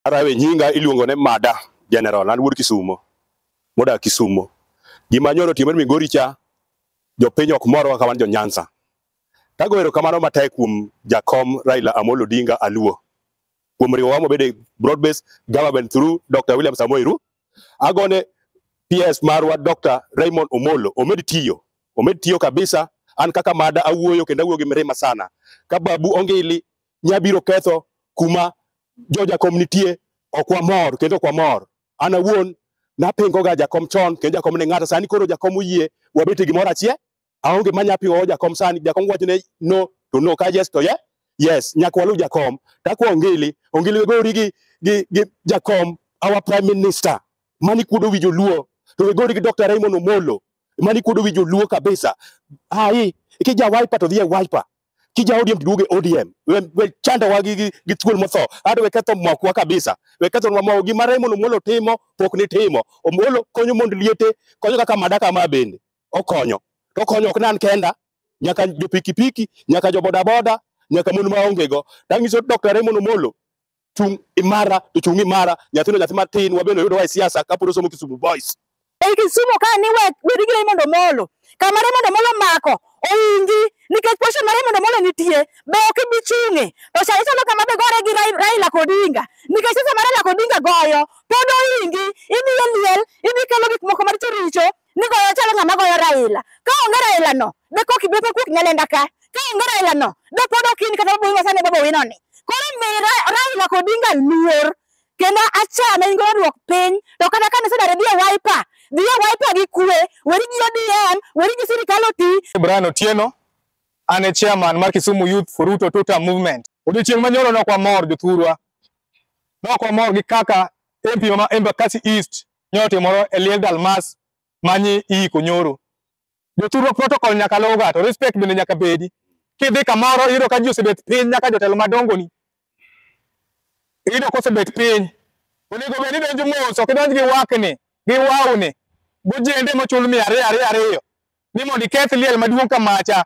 Arawe nyinga iluongo ne Mada General, an wuod Kisumo, modak Kisumo. Gima nyoro timore Migori cha, jopiny ok mor kaka wan jo Nyanza. Tago erokamano matek kuom jakom Raila Amolo Odinga Aluo kuom riwowa mobedo e broad based government through Dr. William Samoei Ruto. Agone PS marwa Dr. Raymond Omolo omed tiyo, omed tiyo kabisa. An kaka Mada awuoyo kendo awuoyo gi mirima sana. Ka Babu Ongili nyabiro ketho kuma jo jakom nitie, ok wamor kendo ok wamor. An awuon napingo ga jakom chon kendo jakom ne ng'ata, sani koro jakom oyie wabet e gimoro achiel. Aonge manya pingo jakom sani, jakom wacho ne no to no, ka yes to yes, nyaka waluw jakom. Takwa Ongili, Ongili we gori gi jakom, our prime minister mani kuodo wi joluo, to we gori gi Dr. Raymond Omolo mani kuodo wi joluo kabisa. Ai, kija Wiper to dhi e Wiper, kija ODM to duogo e ODM. We chandowa gi thuol motho, ado we ketho mokwa kabisa, we ketho nwa moko. Gima Raymond Omolo timo pok ni timo. Omolo konyo mond liete, konyo kaka Mada kama bende okonyo, to okonyo ok nan kenda, nyaka jo pikipiki, nyaka jo bodaboda, nyaka mon maonge go. Tangiso Dr. Raymond Omolo chung imara, to chung imara. Nyathino nyathi matin wabende yudowa e siasa kapod osomo Kisumu Boys. Ei Kisumu ka ni we weri gi Raymond Omolo. Kama Raymond Omolo mako oingi nikech portion ma Raymond Omolo nitie be ok ibi chung'e. To sani chalo kama be gore gi Raila Odinga. Nikech sasa ma Raila Odinga goyo pod oingi, idhi e liel, idhi kelo gik moko maricho richo ni goyo chalo ng'ama goyo Raila. Ka onge Raila no, de kok ibe kuok Nyalenda ka. Ka onge Raila no, de pod ok in kata Babu Owino sani Babu Owino ni. Koro mi Raila Odinga luor kendo achame in godo duok piny. To kata ka nisedar idhi e Wiper, dhi e Wiper gi kwe, weri gi ODM, weri gi sirikal oti. Brian Otieno, an e chairman mar Kisumu Youth for Ruto Tuta Movement. Odiochieng' manyoro nok wamor jothurwa. Nok wamor gi kaka MP ma Embakasi East nyo otimore e liel Dalmas manyi iiko nyoro. Jothurwa, protocol nyaka luw ga, to respect bende nyaka bedi. Kidhi kamoro iyudo ka ji osebet piny, nyaka jotelo madongo ni. Iyudo kosebet piny. Onego bed ni idonjo mos, ok idonj gi wakni, gi wawni, gojende mochul 200 200 200. Ni mondo iketh liel maduong' kamacha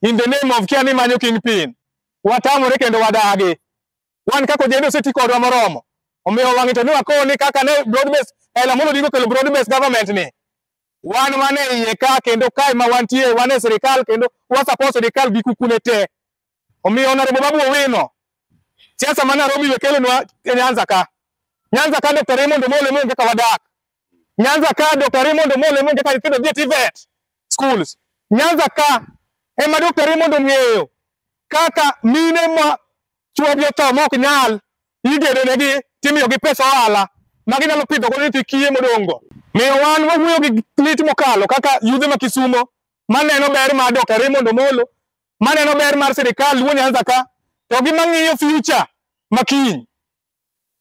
in the name of kia ni manyo kingpin. Watamore kendo wadagi. Wan kaka ojende oseti kodwa moromo. Omiyo wang'i to ni wakoni kaka ne broad based Raila Amolo Odinga okelo broad based government ni. Wan wan e iye ka kendo kae ma wantie wan e sirikal kendo wa support sirikal gi kukune te. Omiyo Honorable Babu Owino, siasa ma Nairobi we kelonwa e Nyanza ka. Nyanza ka Dr. Raymond Omolo ema onge kaka wadak. Nyanza ka Dr. Raymond Omolo ema onge kaka nyithindo dhi e TVET schools. Nyanza ka ema Dr. Raymond ong'eyo kaka mine ma chuogi otho ma ok nyal igedo negi timiyogi pesa ohala ma ginyalo pidho godo nyithi kiye modong' go. Miyo wan wawuoyo gi lit mokalo kaka yudhe ma Kisumo maneno ber mar Dr. Raymond Omolo, maneno ber mar sirikal Luo Nyanza ka, to gi mang'iyo future makiny.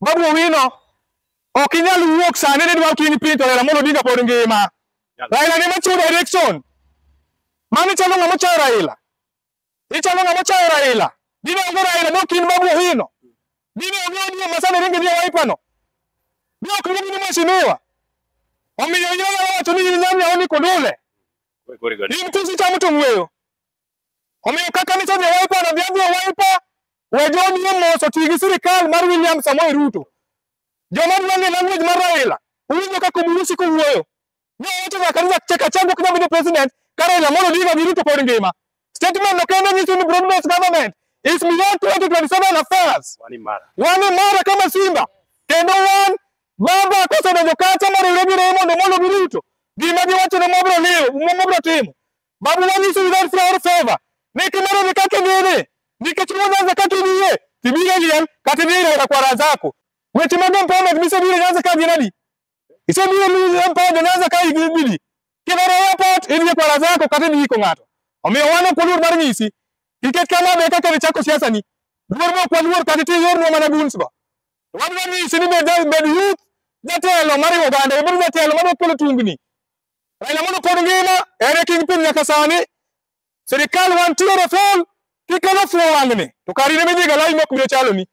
Babu Owino, ok inyal wuok sani ni idwa kingpin to Raila Amolo Odinga pod ngima. Raila ni machiwo direction. Mano ichalo ng'ama ochayo Raila. Ichalo ng'ama ochayo Raila. Dine onge Raila dok in Babu Owino. Dine onge ODM ma sani ringo dhi e Wiper no. Dine ok luongi ni mheshimiwa. Omiyo inyalo wacho ni in nyanya ni kondule. In kusi chamo to ng'weyo. Omiyo kaka nisedhi e Wiper no, dhi adhi e Wiper, we jo ODM mos oti gi sirikal mar William Samoei Ruto. Joma dwa ng'e language mar Raila, uwinjo kaka Oburu siko wuoyo. Ne owacho nyaka ni Gachagua ok nyal bedo president ka Raila Amolo Odinga gi Ruto pod ngima. Statement no kende nyiso ni broad based government is beyond 2027 affairs. Wan imara kama simba. Kendo wan baba kosedonjo kacha moriwre gi Raymond Omolo gi Ruto. Gima giwacho ne mobro liw, mobro timo. Babu wanyiso without fear or favor. Ni kimaro ni kaka nini. Nikech Luo Nyanza kaka imiye, tibiro liel kata idhi ir kwara zako. Weche mag empowerment misebiro Nyanza ka gin adi? Isebiro empower jo Nyanza ka higni bidi. Kidhoro airport idhi e kwara zako kata idhi iko ng'ato. Omiyo wan ok waluor mar nyisi. Nikech kama be kaka nichako siasa ni. Luor ma ok waluor kata iornwa mana goons go. Wadwa nyisi ni bed youth jatelo mariwo oganda, ibed jatelo madwa kelo tungni. Raila Amolo pod ngima, en e kingpin nyaka sani. Sirikal wantiere full, kikelo fuo wang'ni, to kar in ema idhi ga lai mok biro chaloni.